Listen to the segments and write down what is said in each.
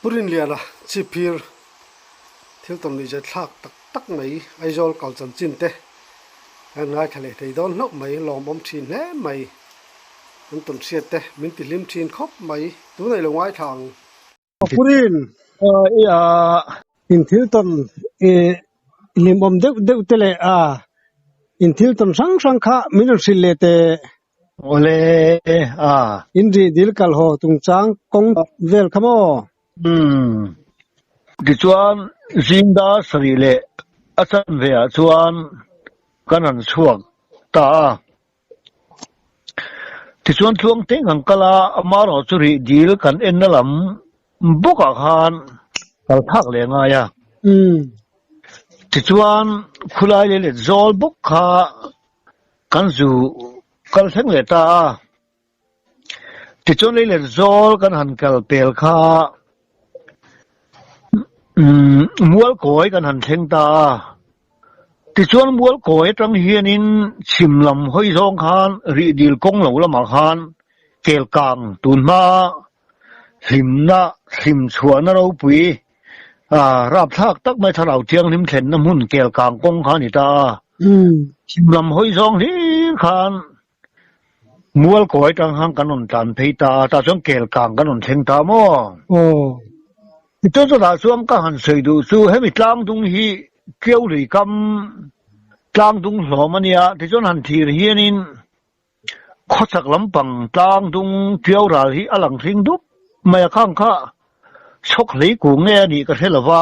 Pu Rinliana chhipphir thil tawn luih zet thlak tak tak mai Aizawl kal chanchin te kan ngaithla leh thei dawn hlauh mai lawmawm thin hle mai an tawn hriat te min ti hlim thin khawp mai tunah i lo ngaithla ang. Pu Rin, in thil tawn i hlimawm deuh deuh te leh a in thil tawn hrang hrang kha min rawn hrilh leh teh. Awle a. In rih dil kal haw chungchang kawng vel kha maw? Umm. Tichuan Zinda sarih leh a chanve ah chuan kan han chhuak ta a. Tichuan tluang te kan kal a, amaherawh chu rih dil kan enna lam bawkah khan kal phak leh ngai a. Tichuan khulai leh let zawl bawk kha kan zu kal thleng leh ta a. Tichuan lei let zawl kan han kal pel kha Mualkawi kan han thleng ta a. Tichuan Mualkawi atang hianin chhim lam hawi zawng khan rihdil kawng lo lamah khan Kelkang tunhma hlimna hlimchhuahna ropui rapthlak tak mai thlarau thianghlim thlenna hmun Kelkang kawng kha a ni ta a. Chhim lam hawi zawng hlir khan Mualkawi atang khan kan rawn tlan phei ta a, tah chuan Kelkang kan rawn thleng ta maw? Tichuan chutah chuan ka han sawi duh chu hemi tlangdung hi Ṭiau lui kam tlangdung hlawm a nia, tichuan han thlir hianin khawchhak lampang tlangdung Ṭiau ral hi a lang hring dup mai a, khang kha chhawk hlei kung nge a nih ka hre lo va,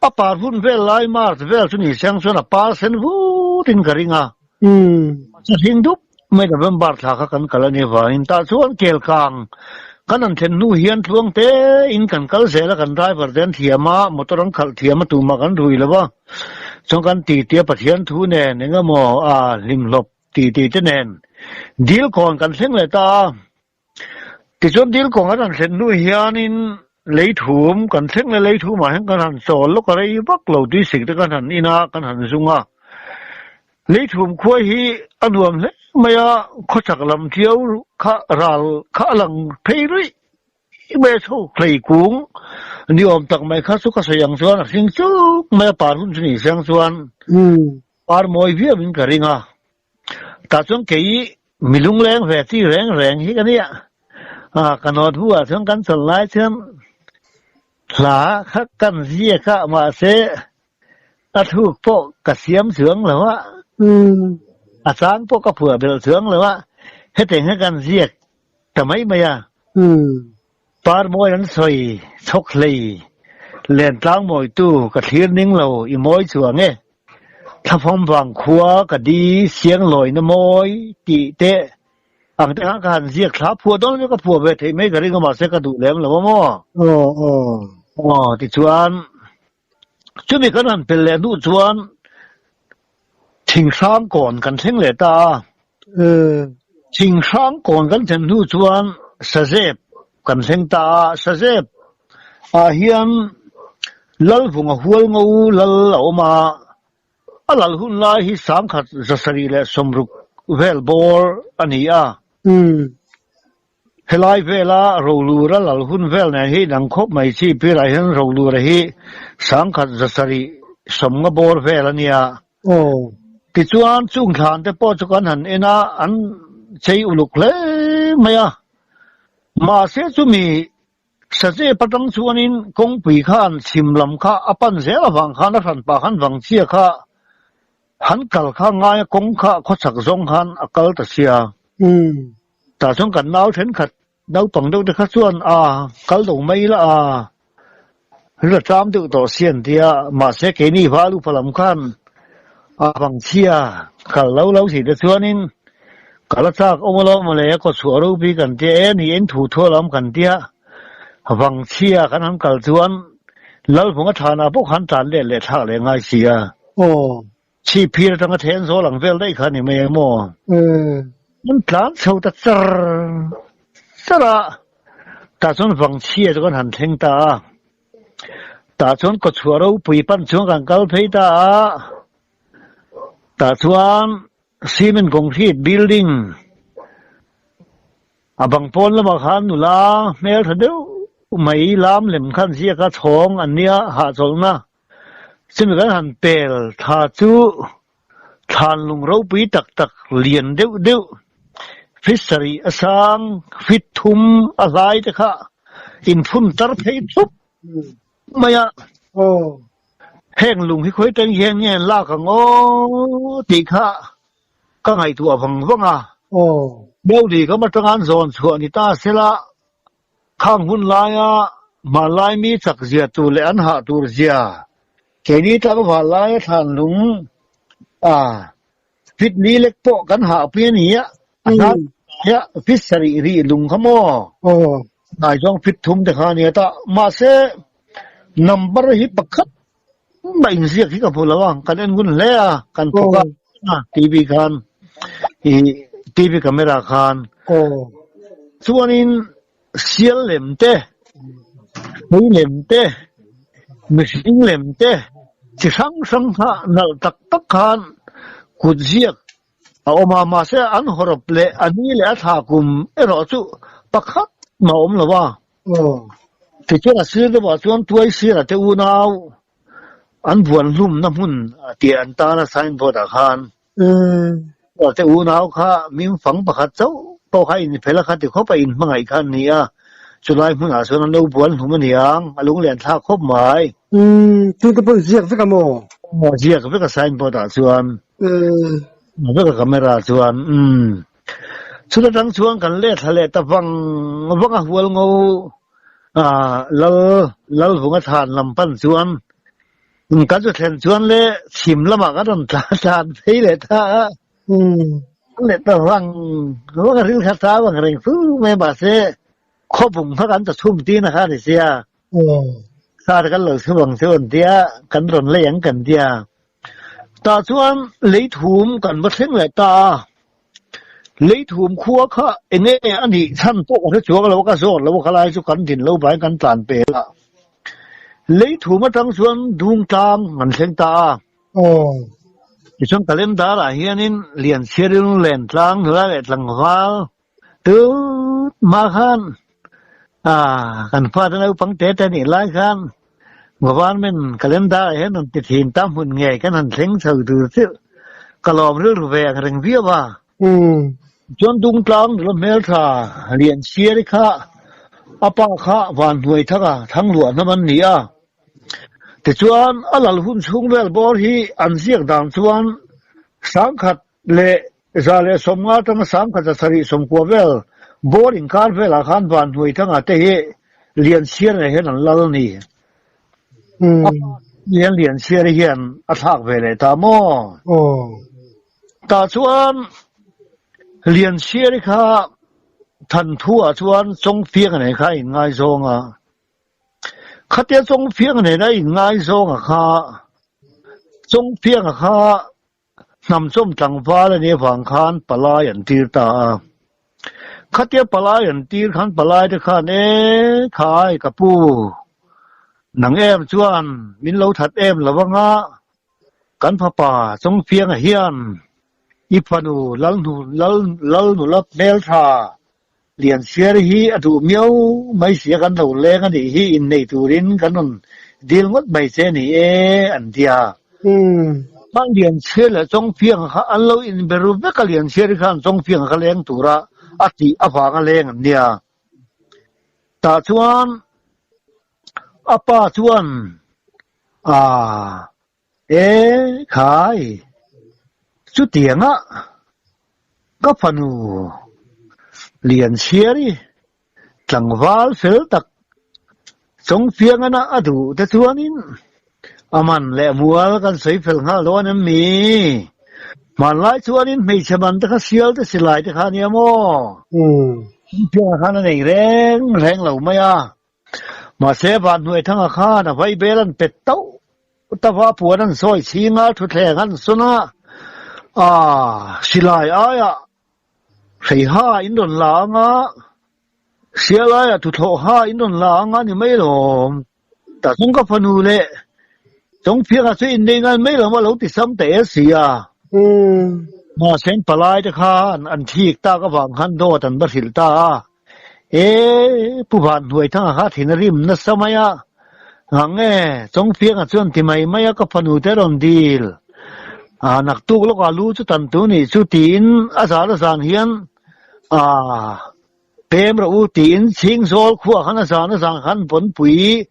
a par hun vel lai March vel chu ni seng chuan a par sen vutin ka ring a. Chu hling dup mai November thla kha kan kal a nih avangin tah chuan Kelkang kan han thlen hnu hian tluang te in kan kal zel a, kan driver te an thiam a, motor an khalh thiam a, tumah kan rui lo va, chuan kan ti tia Pathian thu nen eng emaw a hlimhlawp ti ti te nen dil kawn kan thleng leh ta a. Tichuan dil kawng an han thlen hnu hianin lei thum kan thleng leh lei thumah hian kan han chawl lawk a rei vak lo tuisik te kan han in a kan han zung a. Lei thum khua hi a nuam hle mai a, khawchhak lam ṭiau kha ral kha a lang phei ruih mai a chho hlei kung ni awm tak mai kha chu ka sawi ang chuan a hring chuk mai a par hun chu ni siang chuan par mawi viau in ka ring a. Tah chuan kei mi lungleng ve chi reng reng hi ka nia. A ka nawt hnuah chuan kan chawl lai chuan hla kha kan ziak a, mahse a thluk pawh ka siam chuang lo a, a chang pawh ka phuah belh chuang lo a, hetiang hian kan ziak ta mai mai a. Parmawi an sawi chhawk hlei, Lentlang mawitu ka thlir ning lo i mawi chuang e, Thlafam vang khua ka di siang lawina mawi tih te ang te khan ka han ziak thla phuah dawn chu ka phuah ve theih mai ka ring a mahse ka duh lem lo a maw? Aw aw. Aw tichuan chumi kan han pel leh hnu chuan Thinghrang kawn kan thleng leh ta a. Thinghrang kawn kan thlen hnu chuan Sazep kan thleng ta a. Sazep ah hian Lalvunga Hualngo lal a awm a. A lal hun lai hi 10,000 760 vel bawr a ni a. Helai vela Rolura lal hun vel nen hi dang khawp mai chi pirah hian Rolura hi 1750 bawr vel a nia. Tichuan chung thlan te pawh chu kan han en a, an chei uluk hle mai a. Mahse chumi Sazep atang chuanin kawngpui khan chhim lam kha a pan zel avang khan a hranpa khan Vangchia kha han kal kha ngaia kawng kha khawchhak zawng khan a kal ta sia. Tah chuan kan nau thenkhat naupang deuh te kha chuan a kal do mai la a, ri tlam deuh tawh si an ti a, mahse keini val upa lam khan a vangchhia kal lo lo si te chuanin kal a chak awm alawm mawle a kawchhuah ropui kan tia e ni en thu thu alawm kan tia vangchhia kan han kal chuan Lalvunga thanah pawh khan tlan let leh thlak leh ngai si a. Chhipphir atanga then zawl ang vel daih kha a ni mai em aw? An tlan chho ta char char a, tah chuan Vangchhia chu kan han thleng ta a, tah chuan kawchhuah ropui pan chuan kan kal phei ta a, tah chuan cement concrete building a bang pawn lamah khan nula hmeltha deuh. mai lam lem khan ziak a chhawng an nia hahchawlhna chumi kan han pel thla chu thlan lung ropui tak tak lian deuh deuh feet sarih a sang feet thum a hlai te kha inphun tar phei thup mai a. Heng lung hi khawi teng hian nge an lak ang aw tih kha ka ngaihtuah vang vang a. Mawli kam atanga an zawn chhuah ni ta sela khang hun laia hmanlai mi chak zia tur leh an hah tur zia keini tlangval laia thlan lung a fit ni lek pawh kan hah pui a ni a, a hlan laia fit sarih rih lung kha maw hnai zawng fit thum te kha a ni a ta mahse number hi pakhat mah inziak hi ka hmu lo a, kan en ngun hle a, kan thawk a TV khan ih TV camera khan chuanin sial lem te, hrui lem te, mihring lem te chi hrang hrang kha nalh tak tak khan kut ziak a awm a, mahse an hawrawp leh a ni leh a thla kum erawh chu pakhat mah a awm lo a. Tichuan a sir deuhah chuan tuai sirah te unau an buan hlumna hmun tih an tan a signboard ah khan te unau kha mimfang pakhat chauh pawh kha infel a kha ti khawp a inhmangaih kha an ni a, chulai hmunah chuan an lo buan hlum a niang, a lunglen thlak khawp mai. Tute pawh ziak vek a maw? Ziak vek a signboard ah chuan. Vek a camera chuan. Chut atang chuan kan let thla leh ta vang vang a hual ngo lal lal vunga thlan lam pan chuan kan chu thlen chuan le chhim lamah kan rawn tlan tlan phei leh ta a leh ta vang vang a ril kha ta vang reng fu mai mahse khawpum kha kan ta chhum tin a kha ni sia sa te kan lo chhum ang chu an tia kan rawn lei ang kan tia Tah chuan leithum kan va thleng leh ta a, leithum khua kha enge a nih chhan pawh ka hre chuang lo a, ka zawt lo a, khalai chu kan din lo vangin kan tlan pel a. Leithum atang chuan Dungtlang kan thleng ta a. Tichuan calendar ah hianin Lianchhiarin Lentlang nula leh tlangval Tut hma khan kan fate naupang te te nih lai khan government calendar ah hian rawn ti thin ta hmun ngei kan han thleng chho tur chu ka lawm rilru ve ang reng viau a. Chuan Dungtlang nula hmeltha Lianchhiari kha a pa kha Vanhnuai Thanga Thangluah hnam an ni a. Tichuan a lal hun chhung vel bawr hi an ziak dan chuan sangkhat leh 150 atanga sangkhat zasarih sawmkua vel bawr inkar velah khan Vanhnuai Thanga te hi Lianchhiar ngei hian an lal a ni. A pa hian Lianchhiar hian a thlak ve leh ta maw? Tah chuan Lianchhiari kha Thanthu-ah chuan Chawngfianga nen kha a inngaizawng a. Khatia Chawngfianga nena a inngaizawng a kha Chawngfianga kha Hnamchawm tlangval a nih avang khan palai an tir ta a. Khatia palai an tir khan palai te khan e khai ka pu, nang em chuan min lo that em lo anga kan fapa Chawngfianga hian i fanu Lalnu Lal Lalnula hmeltha Lianchhiar hi a duh miau mai sia kan lo leng a nih hi innei turin kan rawn dil ngawt mai che ni e an ti a. Hmang Lianchhiar leh Chawngfianga kha an lo inbe ru vek a, Lianchhiari khan Chawngfianga kha leng tura a tih avanga leng an nia. Tah chuan a pa chuan aa E khai, chutianga ka fanu Lianchhiari tlangval fel tak Chawngfiangana a duh te chuanin a man leh mual kan sawi fel nghal dawn em mi? Hmanlai chuanin hmeichhe man te kha sial te silai te kha ania maw? Chawngfianga khan a nei reng reng lo mai a. Mahse, Vanhnuaithanga khan a vaibel an pet tauh tauh a, puan an sawi chhing a, thutthleng an sawn a, aa, silai aiah hreiha in rawn la ang a, sial aiah tuthlawhha in rawn la ang a ni mai lawm. Tah chuan ka fanu leh Chawngfianga chu innei ngai mai lo a lo ti sam ta e si a. Mahse, palai te khan an thik tak avang khan dawt an va hrilh ta a. E, Pu Vanhnuaithanga kha thin a rim nasa mai a, Ngang e, Chawngfianga chuan ti mai mai a ka fanu te rawn dil. A, naktuk lawkah lu chu tan tu nih chu tiin a zan a zan hian a pem rawh u tiin Chhingzawl khuaah khan a zan a zan khan pawnpui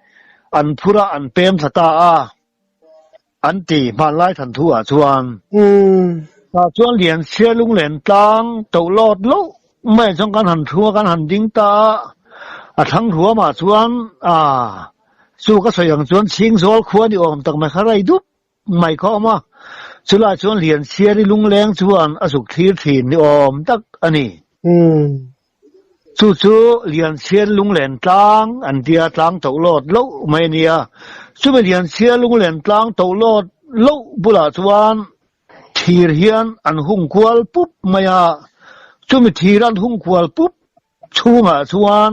an phur a an pem thla ta a. An ti hmanlai than thu ah chuan. Tah chuan Lianchhia lunglen tlang toh lawt loh mai chuan kan han thu a, kan han ding ta a, a thlang ruam ah chuan a chu ka sawi ang chuan Chhingzawl khua ni awm tak mai kha rai dup mai kha a awm a, chulai chuan Lianchhiari lungleng chuan a zuk thlir thin ni awm tak a ni. Chu chu Lianchhiar lunglen tlang an tia tlang toh lawt loh mai a nia. Chumi Lianchhiar lunglen tlang toh lawt loh bulah chuan thir hian an hung kual pup mai a. Chumi thir an hung kual pup chhungah chuan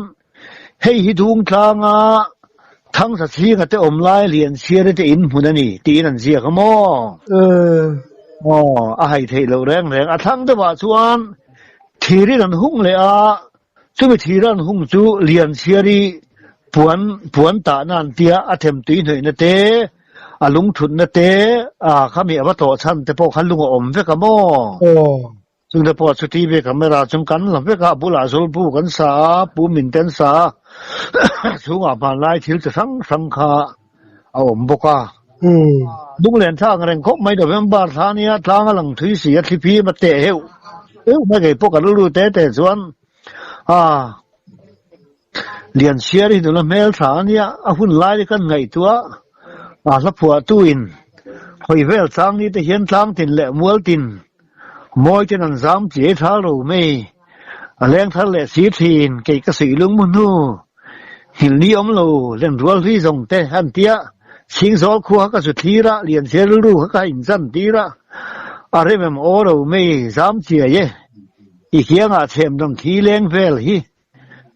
hei hi dung tlanga Thangsa chhinga te awm lai Lianchhiari te in hmun a ni tiin an ziak a maw? Aw, a hai theih loh reng reng. A thlang deuhah chuan Thirin an hung leh a, chumi thir an hung chu Lianchhiari puan puan tahna an tia, a them tui hnawihna te, a lungthutna te, a khami a va tawh chhan te pawh kha lung a awm vek a maw? Chungte pawh chu TV camera chung kan la vek a, a bulah zawlbu kan sa a, pu min te an sa a, chhungah hmanlai thil chi hrang hrang kha a awm bawk a. Lunglen thlak reng khawp mai November thla nia tlang a lang thui si a thli phim a teh heuh heuh mai kei pawh ka rilru te te chuan a Lianchhiar hi nula hmel tha a nia a hun lai te kan ngaihtuah a hla phuahtu in hawi vel chang ni te hian tlang tin leh mual tin mawi ten an zam chiai thal ro mai a leng thar leh si thin kei ka suih lung mu hnu Nghilhni awm lo, lenrual hlui zawng te an tia, Chhingzawl khua ka zu thlir a, Lianchhiar rilru kha ka inzan tir a, a rem em aw ro mei zam chiai e, i kiangah chhem dang thi leng vel hi,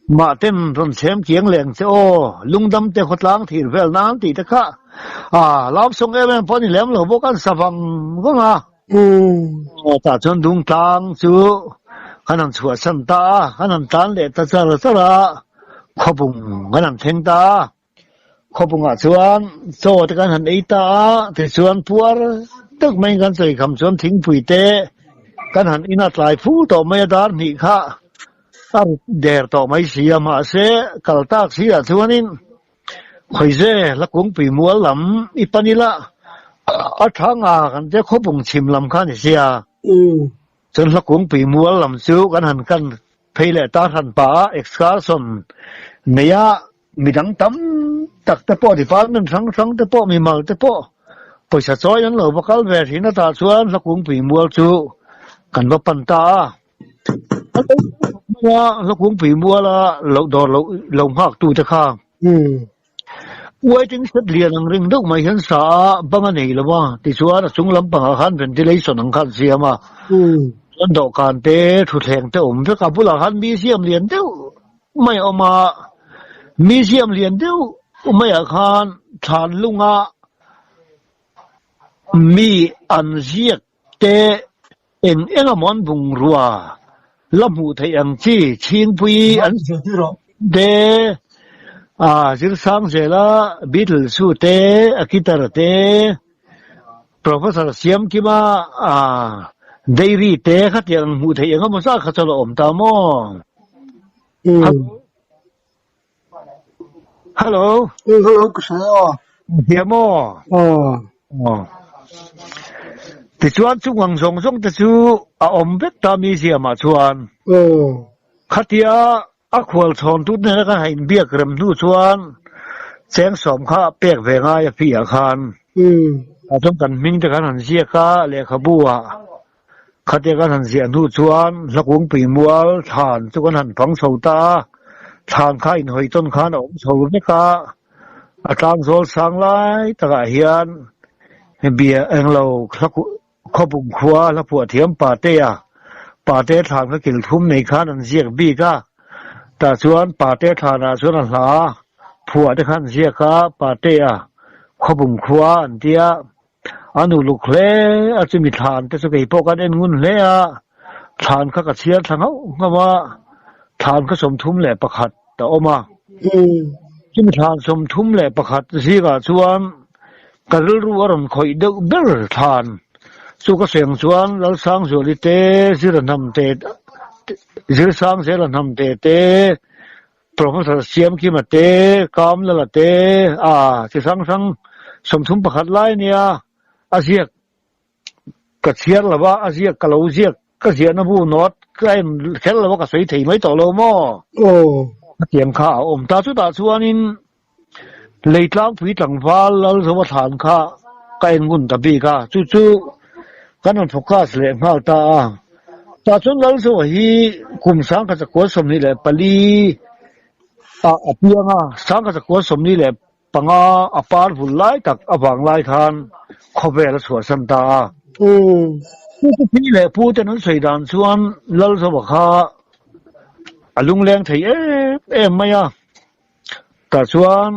mah ten rawn chhem kiang leng che aw, lungdam te khawtlang thir vel nan tih te kha a love song em em pawh a ni lem lo bawk, an sa vang vang a. Tah chuan Dungtlang chu kan han chhuahsan ta a, kan han tlan leh ta char char a, khawpung kan han thleng ta a. Khawpungah chuan chaw te kan han ei ta a, tichuan puar tak maiin kan chawi kham chuan thingpui te kan han in a tlai fu tawh mai a, dar hnih kha a rit der tawh mai si a, mahse kal tak si ah chuanin Khawize la kungpui mual lam i pan ila a tha nga kan tia khawpung chhim lam kha ni sia. Chuan hla kungpui mual lam chu kan han kan phei leh ta hran pah a excursion nei a midang tam tak te pawh department hrang hrang te pawh mimal te pawh pawisa chawi an lo va kal ve thin a tah chuan hla kungpui mual chu kan va pan ta a. Hla kungpui muala lo dawr lo lo nghak tu te kha. Waiting shed lian ang ring deuh mai hian sa a bang a nei lo a, tichuan a chung lampangah khan ventilation ang khan siam a, chuan dawhkan te thutthleng te awm vek a, bulah khan museum lian deuh mai a awm a, museum lian deuh maiah khan thlan lunga mi an ziak te Eng eng a mawn bungrua la hmuh theih ang chi Chhingpui an te, a Zirsang zela Beatles chu te, a guitar te, Professor Siamkima a diary te khatiang ang hmuh theih eng emaw zat kha chu a la awm ta maw? Hello. Hello ka hria aw. Hria maw? Aw. Tichuan chung ang zawng zawng te chu a awm vek ta museum ah chuan. Aw. Khatia a khual chhawn tut nena kan han inbiak rem hnu chuan cheng sawm kha pek ve ngai a fee ah khan. Ah chuan kan hming te khan han ziak a lehkhabu ah. Khatia kan han ziah hnu chuan Hlakungpui mual thlan chu kan han fang chho ta a, thlan kha inhawi tawn khan a awm chho vek a, a tlangzawl sang lai takah hian bia englo khawpum khua hlaphuah thiam Patea, Pate thlan kha kil thum nei khan an ziak bik a, tah chuan Pate thlanah chuan a hla phuah te khan ziak a, Patea khawpum khua an tia. A nu luk hle a, chumi thlan te chu kei pawh kan en ngun hle a, thlan kha ka chhiar thla nghauh nghauh a. Thlan kha 31 a awm a. Chumi thlan 31 zingah chuan ka rilru a rawn khawih deuh ber thlan chu ka seng chuan Lalsangzuali te, Zira Hnamte, Zirsangzela Hnamte te, Professor Siamkima te, Kamlala te, a chi hrang hrang 31 lai nia a ziak Ka chhiar lo a, a ziak ka lo ziak, ka ziahna bu nawt ka en kher lo a, ka sawi thei mai tawh lo maw? Aw. Hetiang kha a awm ta. Chutah chuanin Leitlangpui tlangval Lalzova thlan kha ka en ngun ta bik a, chu chu kan rawn focus leh nghal ta a. Tah chuan Lalzova hi kum 1924 ah a piang a, 1945 a par vul lai tak avang lai khan khawvel a chhuahsan ta a. Pu Pu Pi leh Pu ten an sawi dan chuan Lalzova kha a lungleng thei em em mai a. Tah chuan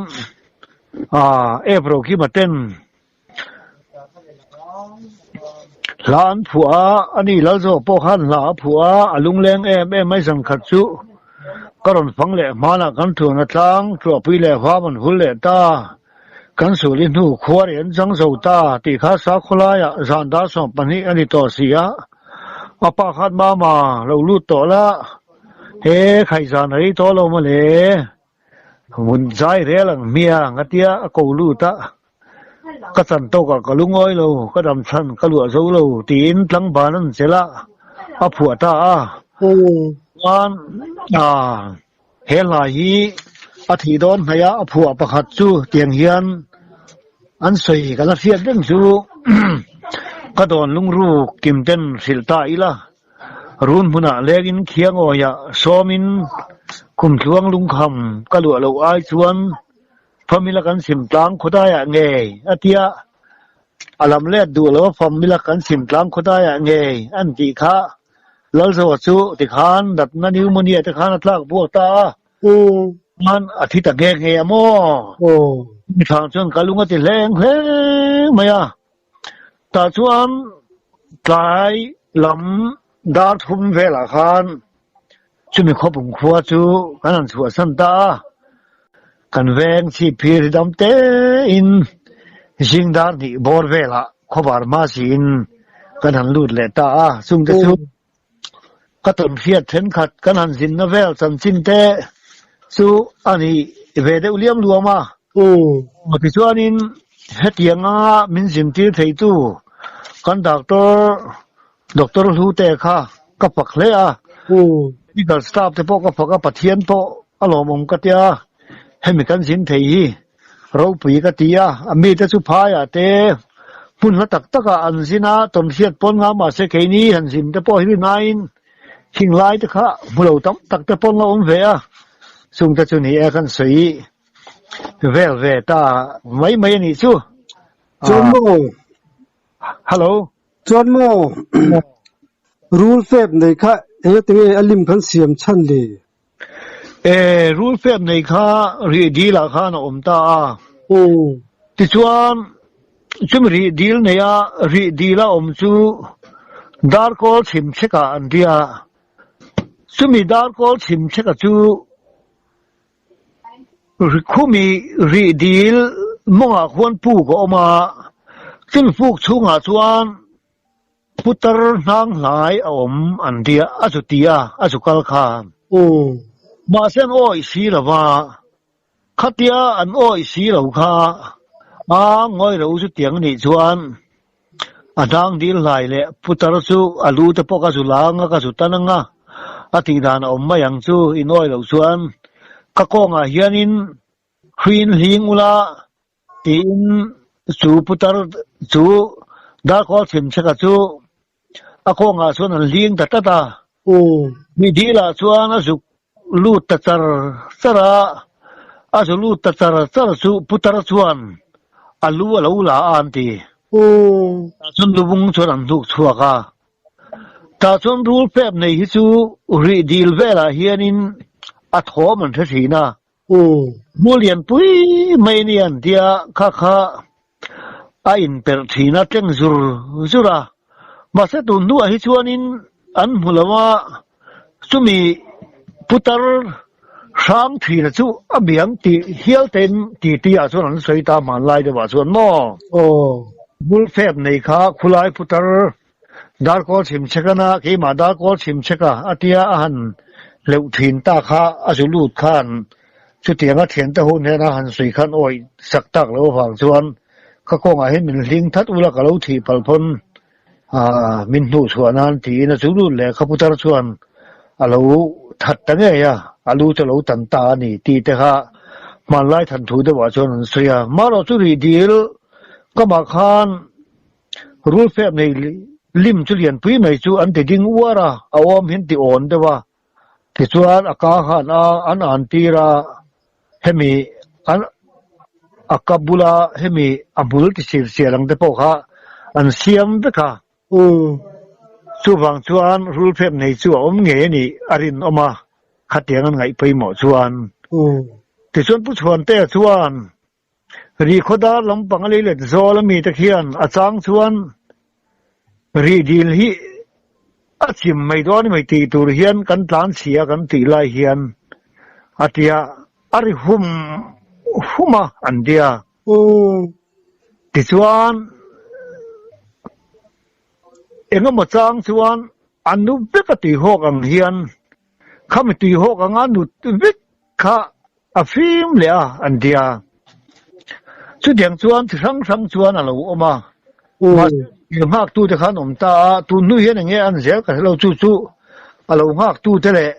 Ep Rokima ten Hla an phuah a, ani Lalzawk pawh khan hla a phuah a, a lungleng em em mai zan khat chu ka rawn fang leh hmanah kan thuan a tlang, Tuahpui leh Vam an hul leh ta, kan sul i hnu khuar i an chang zo ta tih kha sakhaw laiah zan dar 12 a ni tawh si a, a pa khan Mama lo lut tawh la, he khaihzan a rei tawh lo mawle. Vun zai rel ang hmia ngatia a ko lut a, ka chan tawkah ka lungawi lo, ka dam chhan ka luah zo lo tiin tlangban an chelh a, a phuah ta a. Chuan he hla hi a thih dawn hnaih a, a phuah pakhat chu tiang hian an sawi ka la hriat reng chu ka dawn lungruk kim ten hrilh ta ila. Run hmunah lengin khiangawiah sawmin kumtluang lungkham ka luah loh ai chuan famila kan sim tlang khawdaiah ngei a tia, a lam let duh lo a famila kan sim tlang khawdaiah ngei an tih kha Lalzoa chu tikhan natna pneumonia te khan a tlak buak ta a, chuan a thi ta nghe nghe a maw? Mithang chuan ka lung a ti hleng hleng mai a. Tah chuan tlai lam dar thum velah khan chumi khawpum khua chu kan han chhuahsan ta a, kan veng chhip phir hi dam tein zing dar hnih bawr velah khawvar hma siin kan han lut leh ta a, chungte chu Ka tawnhriat thenkhat kan han zinna vel chanchin te chu a ni ve deuh liam luam a. Tichuanin hetianga min zintir theitu kan doctor Doctor Hlute kha ka fak hle a. Medical staff te pawh ka fak a, Pathian pawh a lawmawm ka tia, hemi kan zin thei hi Ropui ka ti a, a mite chu phaiah te hmun hla tak takah an zin a, tawnhriat pawn nga mahse keini han zin te pawh hi rinaiin hing lai te kha hmu lo tam tak te pawn la awm ve a, chung te chu ni e kan sawi vel ve ta mai mai a nih chu. Chuan maw? Hello. Chuan maw? Rul fep nei kha engati nge a lim khan siam chhan le? E, rul fep nei kha rih dil ah khan a awm ta a. Tichuan, chumi rih dil nei a, rih dil a awm chu darkawl chhim chhek ah an ria. Chumi darkawl chhim chhek a chu khumi rih dil mawngah khuan puk a awm a, chumi puk chhungah chuan Putar hnang hlai a awm an ria a zu ti a, a zu kal kha. Mahse an awih si lo va, khatia an awih si lo kha a ngawi lo chu tiang nih chuan a hnang dil hlai leh putar chu a lu te pawh ka zu la anga ka zu tan anga a tih dan a awm mai ang chu in awih loh chuan ka kawngah hianin hruiin hling ula Tiin chu putar chu darkawl chhimchheka chu a kawngah chuan an hling ta tlat a. Mi dilah chuan a zuk lut ta char char a, a zu lut ta char char chu putar chuan a lu a lo la a an ti. Tah chuan lubung chuan an hnuk chhuak a. Tah chuan rul pep nei hi chu rih dil velah hianin a thawm an hre thin a. Hmu lian pui mai a ni an tia kha kha a inperh thin a tleng zur zur a, mahse tun hnuah hi chuanin an hmu lo a, chumi Putar hrang thina chu a biang tih hial tein titi ah chuan an sawi ta hmanlai deuh ah chuan maw? Aw. Rulfep nei kha khulai putar Darkawl chhim chhekana keimah darkawl chhim chheka a tia a han hleuh thin ta kha a zu lut khan chutianga thiante ho hnena han sawi khan awih sak tak loh avang chuan ka kawngah hian min hling that ula ka lo thih palh pawn min hnuh chhuah nan tiin a zu lut leh kha putar chuan a lo that ta ngei a, a lu chu a lo tan ta a ni tih te kha hmanlai thanthu deuhah chuan an sawi a. Marawh chu rih dil kamah khan Rulfep nei lim chu lianpui mai chu an ti ding uar a, a awm hian ti awn deuh a. Tichuan a ka khan a an an tir a, hemi an a ka bula hemi a hmul ti sir sial ang te pawh kha an siam vek a. Chuvang chuan rulfep nei chu a awm ngei a nih a rinawm a, khatiang an ngaih pawimawh chuan. Tichuan Pu Chhuantea chuan Rihkhaw dar lampang a leilet zawl a mite khian a chang chuan rih dil hi a chim mai dawn a ni mai tih tur hian kan tlan chhia kan tih lai hian a tia a ri hum hum a an tia. Tichuan engemaw chang chuan an nu vek a tuihawk ang hian khami tuihawk anga nut vek kha A fim leh a, an ti a. Chutiang chuan chi hrang hrang chuan a lo awm a. Mahse, thil nghaktute kha an awm ta a, tun hnu hian eng nge an zel ka hre lo, chu chu a lo nghaktute leh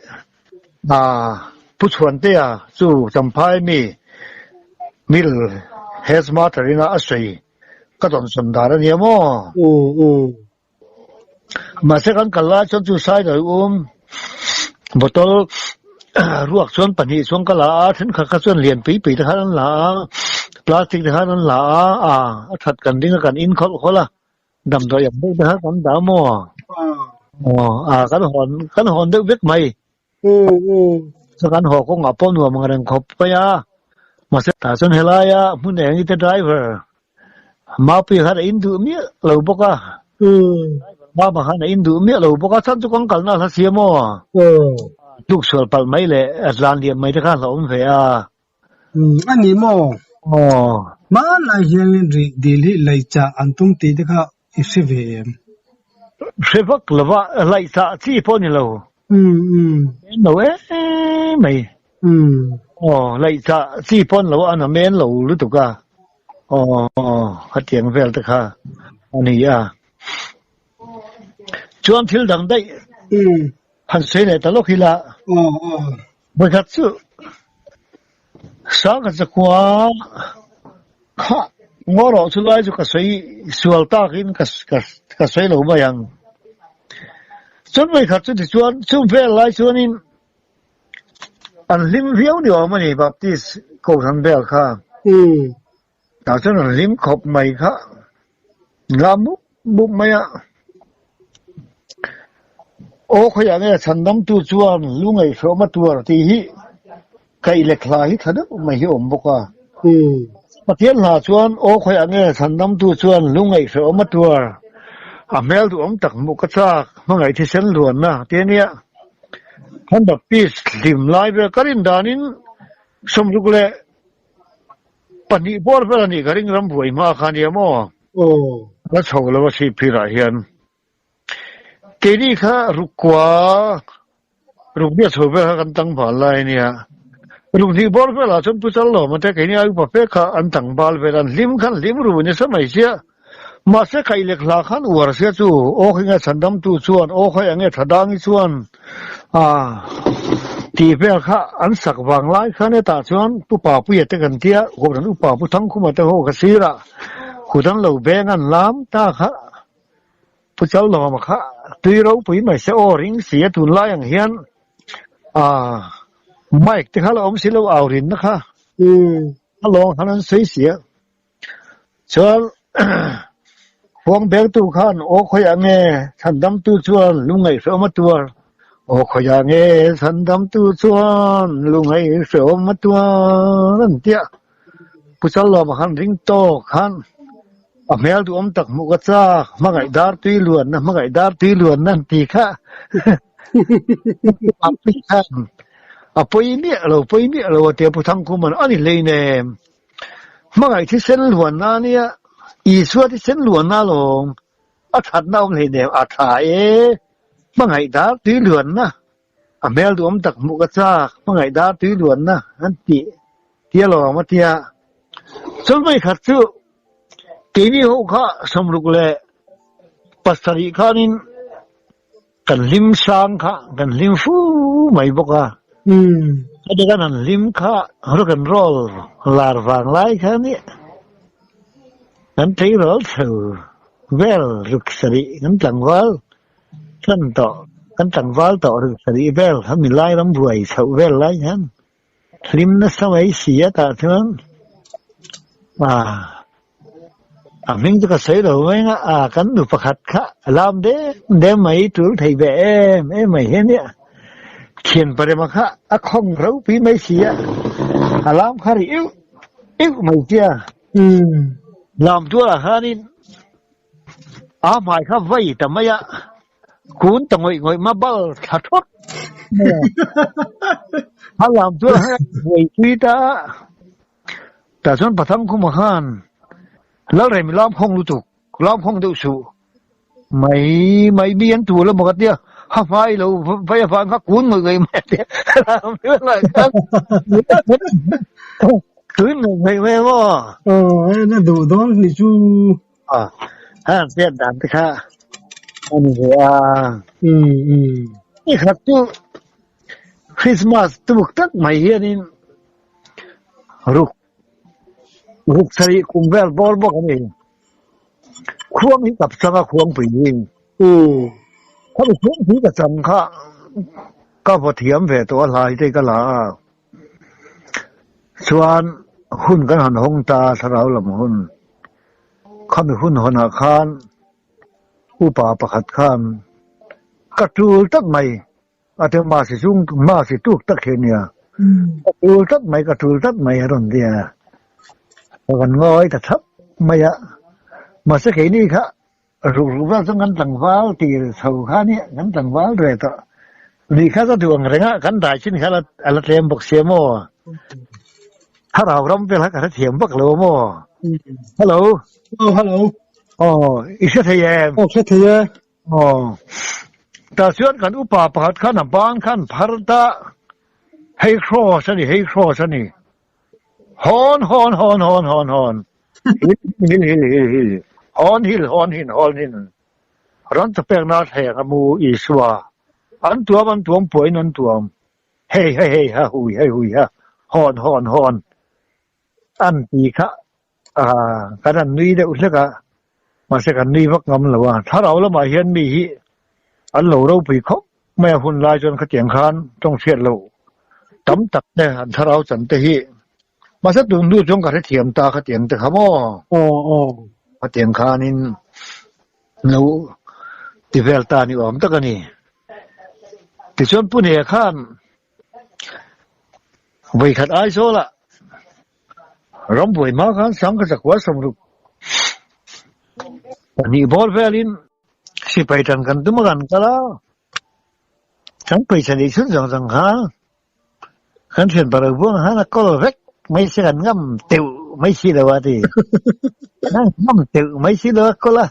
Pu Chhuantea chu Champhai mi Mill Headmaster ina a sawi ka dawnsawn dan a nia maw? Mahse kan kal lai chuan chu saidawi um bottle ruak chuan pahnih chuan ka la a, thenkhat kha chuan lian pui pui te khan an la a, plastic te khan an la a, ah a that kan ding a kan in khawlh khawlh a, damdawi ang deuh te khan kan dah maw? Aw ah kan hawn kan hawn deuh vek mai. Chuan kan haw kawngah pawh nuam ang reng khawp mai a, mahse tah chuan helaia hmun eng te driver Mapuia khan a in duh miah lo bawk a, driver Mama khan a in duh miah lo bawk a, chhan chu kan kalna a hla si a maw? Tluk sual palh mai leh a tlan liam mai te khan a hlauhawm ve a. A ni maw? Hmanlai hianin rih dil hi laihchah an tum tih te kha i hre ve em? Hre vak lova laihchah chi pawh ni lo. Men lo em mai. Aw laihchah chi pawh ni lo a na men lo lutuk a. Aw khatiang vel te kha a ni a. Chuan thil dang daih han sawi leh ta lawk ila. Vawikhat chu Sangha chakua kha ngaw rawh chu lai chu ka sawi sual takin ka ka sawi lo mai ang. Chuan vawikhat chu tichuan chung vel lai chuanin an hlim viau ni awm a ni Baptist Kohhran vel kha. Tah chuan an hlim khawp mai kha la mup mup mai a. Aw khawiah nge chhandamtu chuan lu ngaihhrawm a tuar tih hi kaih lek hla hi tha deuh mai hi a awm bawk a. Pathian hla chuan aw khawiah nge chhandamtu chuan lu ngaihhrawm a tuar a hmel duhawm tak hmuh ka chak hmangaih thisen luanna ti a nia. Kan Baptist hlim lai vel ka rin danin sawmruk leh Pahnih bawr vel a nih ka ring ram buai hma kha nia maw? Aw. La chho lo a chhip phirah hian keini kha rukkua rukbiak chho vel kha kan tlangval lai a nia. Rukhnih bawr velah chuan Pu Chalawma te keini ai upa pek kha an tlangval vel an hlim khan hlim ru nasa mai sia. Mahse kaih lek hla khan uar sia chu aw khi nge chhandamtu chuan aw khawi ang nge thadangi chuan a tih vel kha an sak vang lai khan hetah chuan Pu Papuia te kan tia Kohhran Upa Pu Thangkhuma te ho ka sirah kut an lo beng an lam ta kha Pu Chalawma kha tui ropui mai se aw ring si a tunlai ang hian a mic te kha la awm si lo au rinna kha a lawng khan an sawi si a. Chuan khuang bengtu khan aw khawiah nge chhandamtu chuan lungngaihhreawm a tuar? Aw khawiah nge chhandamtu chuan lungngaihhreawm a tuar? an ti a. Pu Chalawma khan ring tawk khan a hmel duhawm tak hmuh ka chak, hmangaih dar tui luanna, hmangaih dar tui luanna an ti kha. Khan. A pawi miah lo, pawi miah lo a tia Pu Thangkhuma'n a ni hleinem. Hmangaih thisen luanna a nia, Isua thisen luanna alawm, a thatna a awm hleinem, a tha e, hmangaih dar tui luanna, a hmel duhawm tak hmuh ka chak, hmangaih dar tui luanna an tih tia lawm a tia. Chuan vawikhat chu keini ho kha 67 khanin Kan hlim sang kha kan hlim fu mai bawk a. Heti kan han hlim kha rock and roll lar vang lai kha a nia. Kan tleirawl chho vel ruk sarih kan tlangval than tawh kan tlangval tawh ruk sarih vel kha milai ram buai chhoh vel lai khan Hlim nasa mai si a tah chuan a hming chu ka sawi lo mai ang a, kan nu pakhat kha a lam dem dem mai tul thei ve em em mai hian nia thian parema kha a khawng ropui mai si a, a lam kha ri iuh iuh mai sia lam tualah khanin a hmai kha vai ta mai a. Kun ta ngawih ngawih ma bal thla thawt mai a. A lam chu a buai pui ta a. Tah chuan Pathang khuma khan Lalremi lam khawng lutuk, lam khawng deuh suh mai mai mi an tu la maw ka tia, ha hmai lo vai avang kha kun ngawih ngawih mai a tia. Lam chu a lah khan kun ngawih ngawih mai a maw. Aw, en a duh dawn ni chu. Aw, heng hriat dan te kha a ni ve a. Ni khat chu Christmas tuk tak mai hianin ruk ruk sarih kum vel bawr bawk a ni. Khuang hi kap chang a khuangpui hi. Khami khuangpui ka chang kha ka vaw thiam ve tawh a hlai te ka la a. Chuan hun kan han hawng ta thlarau lam hun. Khami hun hawnah khan upa pakhat khan ka tul tak mai a ti masi chung masi tuk tak hi a nia. Ka tul tak mai ka tul tak mai a rawn ti a. Ka kan ngawi ta thap mai a. Mahse keini kha Ruk ruk vel chu kan tlangval tir chho kha nia, kan tlangval ve tawh. Ni kha ka duh ang reng a, kan dai chin kha a la tlem bawk sia maw? Thlarau ram vel kha ka hrethiam vak lo maw? Hello. Oh, hello. Oh, i hre thei em? Oh, hre thei e. Oh. Tah chuan kan upa pakhat khan a ban khan phar ta, hei cross a ni, hei cross a ni. Hawn hawn hawn hawn hawn hawn hil hil hil hil hil hawn hil hawn hin hawn hin Ran chapekna thleng a mu Isua an tuam an tuam puain an tuam hei ha hei ha hui hei hui ha hawn hawn hawn an ti kha kan han nui deuh hlek a mahse kan nui vak ngam lo a thlarau lamah hian mi hi an lo ropui khawp mai a hun lai chuan khatiang khan tawng hriat loh tam tak te an thlarau chan te hi mahse tun hnu chuan ka hrethiam ta khatiang te kha maw khatiang khanin lo ti vel ta ni awm tak a ni tichuan Pune khan vawikhat Aizawlah Ram buai hma khan Sangha zakua 62 bawr velin sipai tan kan tum a kan kal a, kan pawisa neih chhun zawng zawng kha kan thian paro buang khan a kawl vek mai se kan ngam teuh mai si lo a ti. Kan ngam teuh mai si lo a kawl a,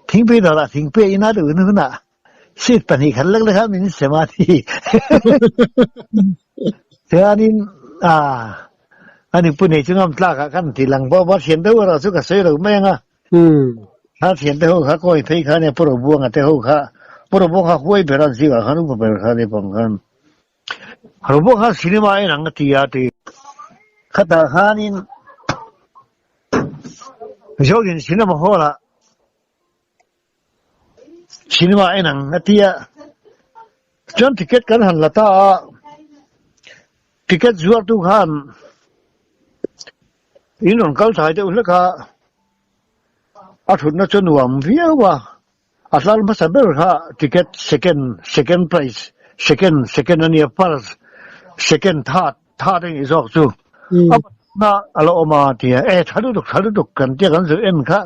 thingpui dawrah thingpui a in a duh hunah seat pahnih khat lek lek kha min sem a ti. Chuanin ah ani pu nei chu ngam tlak ah khan ti lang bawk a thian deuh erawh chu ka sawi lo mai ang a. Kha thian te ho kha kawi phei kha nia Pu Robuanga te ho kha Pu Robuanga kha huai ber a zingah khan upa ber kha nia bang khan Robuanga kha cinema en ang a ti a ti. Khatah khanin Zodin cinema hall ah Cinema en ang a ti a, chuan ticket kan han la ta a, ticket zuartu khan in rawn kal thai deuh hlek a, a thutna chu nuam viau a, a tlar hmasa ber kha ticket second second price second second a nia first second third third a nih zawk chu a na a la awm a ti a, e tha lutuk tha lutuk kan tia kan zir en kha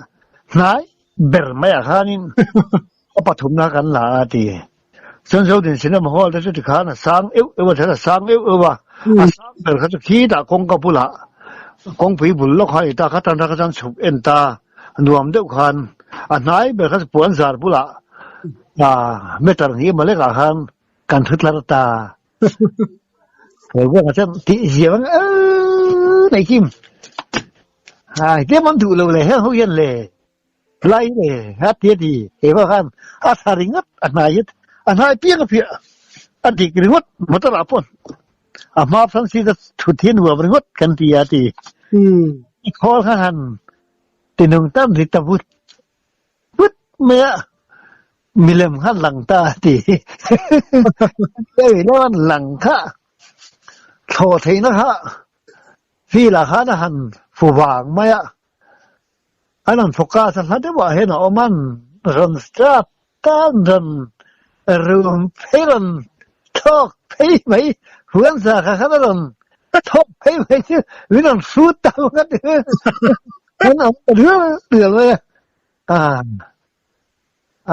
hnai. Ber maiah khanin a pathumna kan la a ti. Chuan Zodin Cinema Hall te chu tikhan a sang euh euh a, then a sang euh euh a, a sang ber kha chu khitah kawngka bulah kawngpui bul lawk kha a ni ta, kha tan kha chuan chhuk en ta nuam deuh khan a hnai ber kha chu puan zar bulah meter hnih emaw lekah khan kan thu tlar ta. He buangah chuan tih ziah ang euh nei kim. Hai tlem an duh lo le heng ho hian le lai le a ti a ti keimah khan a tha ringawt a hnai hi a hnai piang a piah a dik ringawt motor ah pawn a hma front seat a thut hi nuam ringawt kan ti a ti. I khawl kha han tinung tam ri ta vut vut mai a milem kha lang ta a ti. Milem an lang kha thlawh theihna kha field ah khan a han fu vang mai a. An han focus a hla deuh ah hian a awm an rawn start ta an rawn rum phei rawn thawk phei mai huan sa kha khan a rawn thawk phei mai chu min rawn hrut ta ang a ti an awm ta rial rial mai a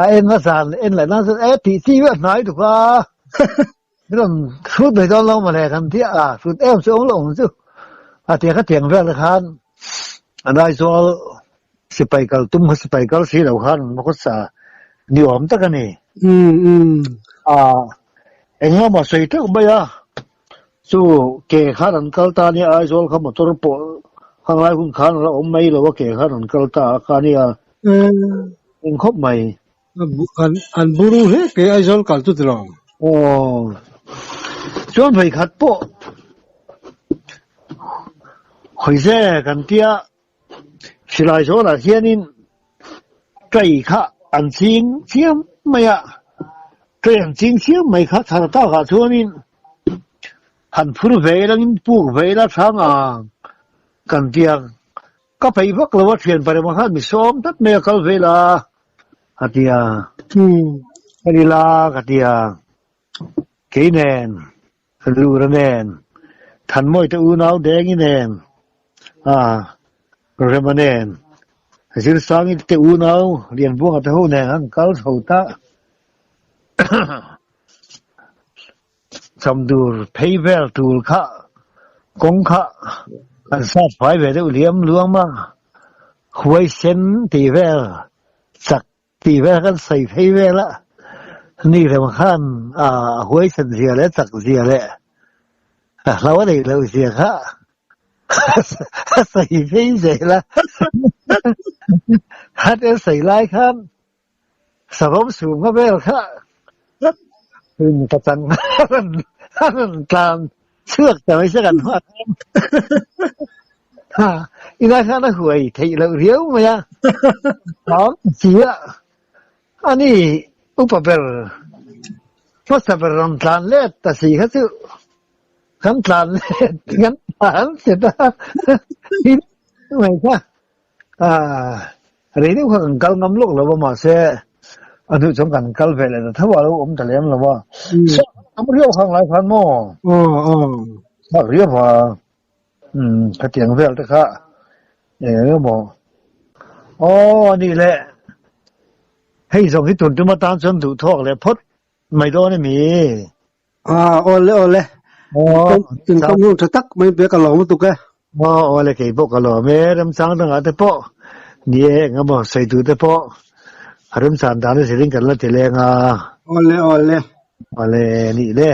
a en a zan en leh nan chuan e tih chi a hnai duk a min rawn hrut mai dawn lo mawle kan ti a hrut em chu awm lo ang chu a tiang ka tiang vel te khan an Aizawl sipai kal tum kha sipai kal si lo khan an khawsa ni awm tak a ni. A engemaw sawi teuh mai a chu ke khan an kal ta nia Aizawl kha motor pawh khanglai hun khan a la awm mai lo a ke khan an kal ta a kha nia. Eng khawp mai. An buru hle ke Aizawl kal chu ti lo. Aw. Chuan vei khat pawh khawi ze kan tia silai zawnah hianin tray kha an ching chiam mai a, tray an ching chiam mai kha thar takah chuanin han phur ve langin puk ve ila hrang ang kan tia. Ka peih vak lo a thian parema khan mi sawm tlat mai a kal vel a a ti a, ka ni la ka ti a, kei nen, Lura nen, Thanmawi te unau Dengi nen, a Rema nen, Zirsangi te unau Lianbuanga te ho nen an kal chho ta. Chamdur phei vel tul kha kawng kha an sat fai ve deuh liam luam a, huaisen tih vel, chak tih vel kan sawi phei vel a, ni rem khan a huaisen zia leh chak zia leh a hlo a neih loh zia kha a sawi phei zel a, khat en sawi lai khan Savawm sum nga vel kha in ka chang a rawn tlan chhuak ta mai se kan hmuh khan ina khan a huai theih loh riau mai a tlawm si a ani upa ber hmasa ber rawn tlan let ta si kha chu kan tlan let kan tlan set a mai kha. Rei deuh kha kan kal ngam lawk lo a mahse a hnuh chuan kan kal ve leh ta tho a lo awm ta lem lo a. Am riau khang lai khan maw? Sak riau a. Khatiang vel te kha eng emaw. Aw anih leh hei zawng hi tun tum atan chuan duhthawk leh phawt mai dawn emi? Awle awle. Inkawm hun tha tak mai bek a lawm lutuk e. Aw awle kei pawh ka lawm e remchang dangah te pawh ni e eng emaw sawi tur te pawh a remchan dan a zirin kan la ti leng a. Awle awle. Awle nih le.